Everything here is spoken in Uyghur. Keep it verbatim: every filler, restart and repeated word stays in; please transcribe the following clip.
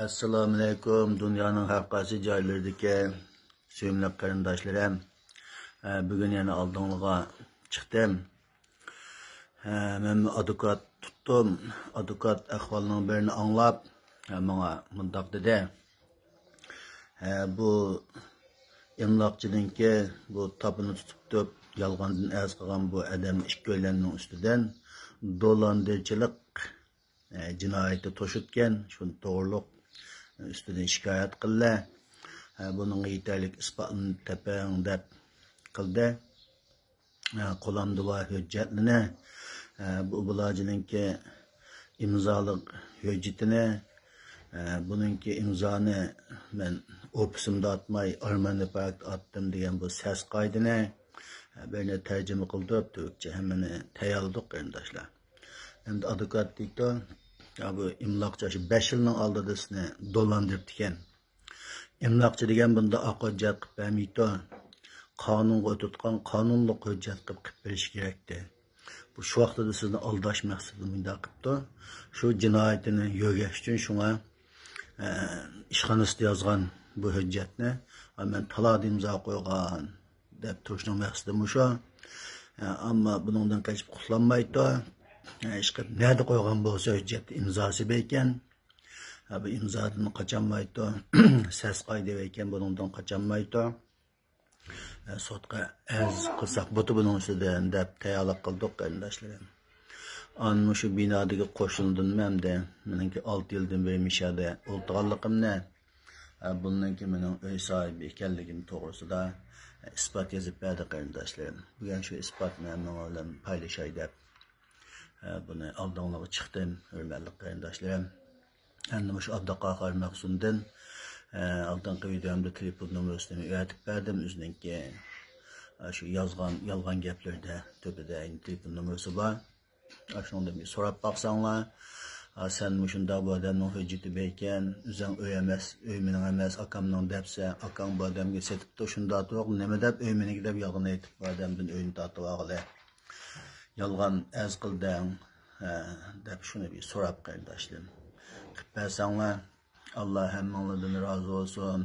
ئەسسالامۇئەلەيكۇم، دۇنيانىڭ ھەر قايسى جايلىرىدىكى سۆيۈملۈك قېرىنداشلىرىم. ئە، بۈگۈن يەنە ئالدىڭلارغا چىقتىم. ئە، مەن ئادۋوكات تۇتتۇم. ئادۋوكات ئەھۋالنىڭ بىرىنى ئاڭلاپ، ئە، ماڭا مۇنداق دېدى. ئە، بۇ ئېملاقچىنىڭكى بۇ تاپىنى تۇتۇپ تۇرۇپ، يالغاندىن ئەرز قىلغان بۇ ئادەم ئىككىيلەننىڭ ئۈستىدىن دولاندىرچىلىق ئە، جىنايىتى توشۇتكەن، شۇ توغرۇلۇق ئۈستىدىن شىكايەت قىلدى. ئە، بۇنىڭغا يېتەرلىك ئىسپاتلىنىپ تېپىڭ دەپ قىلدى. ئە، قولۇمدا بار ھۆججەتلىرىنى، ئە، بۇ بۇلاجىنىڭكى ئىمزالىق ھۆججىتىنى، ئە، بۇنىڭكى ئىمزانى مەن ئوفىسىمدا ئاتماي، ئارماننى پاكىتتا ئاتتىم دېگەن بۇ سەس قايدىنى، ئە، بىرنى تەرجىمە قىلدۇرۇپ، تۈركچە ھەممىنى تەييارلىدۇق، قېرىنداشلار. ئەمدى ئادۋوكات دەيدۇ، يا بۇ ئىملاقچى شۇ بەش يىلنىڭ ئالدىدا سېنى دولاندۇرۇپتىكەن. ئىملاقچى دېگەن بۇنداق ئاق ھۆججەت قىلىپ بەرمەيدۇ. قانۇنغا ئۆتۈۋاتقان قانۇنلۇق ھۆججەت قىلىپ، قىلىپ بېرىشى كېرەكتى. بۇ شۇ ۋاقتىدا سىزنى ئالداش مەقسىتىدە مۇنداق قىپتۇ. شۇ جىنايىتىنى يۆگەش ئۈچۈن شۇڭا، ئە، ئىشخانىسىدا يازغان بۇ ھۆججەتنى، ئا، مەن تالادا ئىمزا قويغان دەپ تۇرۇشنىڭ مەقسىتى مۇشۇ. ئە، ئەمما بۇنىڭدىن قېچىپ قۇتۇلالمايدۇ. ئە، ئىشقىلىپ نەدە قويغان بولسا ھۆججەتتە ئىمزاسى بار ئىكەن. ئە، بۇ ئىمزادىن قاچالمايدۇ. سەس قايدى بار ئىكەن، بۇنىڭدىن قاچالمايدۇ. ئە، سوتقا ئەرز قىلساق بوتى بۇنىڭ ئۈستىدىن دەپ تەييارلىق قىلدۇق، قېرىنداشلىرىم. ئان مۇشۇ بىنادىكى قوشۇندىن ئەمدى مېنىڭكى ئالتە يىلدىن بېرى مۇشۇ يەردە ئولتۇرغانلىقىمنى، ئە، بۇنىڭكى مېنىڭ ئۆي ساھىبى ئىكەنلىكىم توغرىسىدا، ئە، ئىسپات يېزىپ بەردى، قېرىنداشلىرىم. بۈگۈن شۇ ئىسپاتنى ھەممىڭلار بىلەن پايلىشاي دەپ، ئە، بۇنى ئالدىڭلارغا چىقتىم، ھۆرمەتلىك قېرىنداشلىرىم. ئەمدى مۇشۇ ئابدۇقاھار مەخسۇمدىن، ئە، ئالدىنقى ۋىدىيومدا تېلېفون نومۇرىسىنى ئەۋەتىپ بەردىم. ئۆزىنىڭكى، ئە، شۇ يازغان، يالغان گەپلىرىدە تۆپىدە ئەينى تېلېفون نومۇرىسى بار. ئاشۇنىڭدىن بىر سوراپ باقساڭلار، ئا، سەن مۇشۇنداق بۇ ئادەمنىڭ ھۆججىتى بار ئىكەن، ئۆزۈڭ ئۆي ئەمەس، ئۆي مېنىڭ ئەمەس، ئاكامنىڭ دەپسەن، ئاكاڭ بۇ ئادەمگە سېتىپتۇ، شۇنداق تۇرۇق، نېمە دەپ ئۆي مېنىڭكى دەپ يالغان ئېيتىپ بۇ ئادەمدىن ئۆينى تارتىۋالغىلى. يالغان ئەرز قىلدىڭ، ھە، دەپ شۇنى بىر سوراپ قېرىنداشلىرىم. قىلىپ بەرسەڭلار، ئاللا ھەممىڭلاردىن رازى بولسۇن.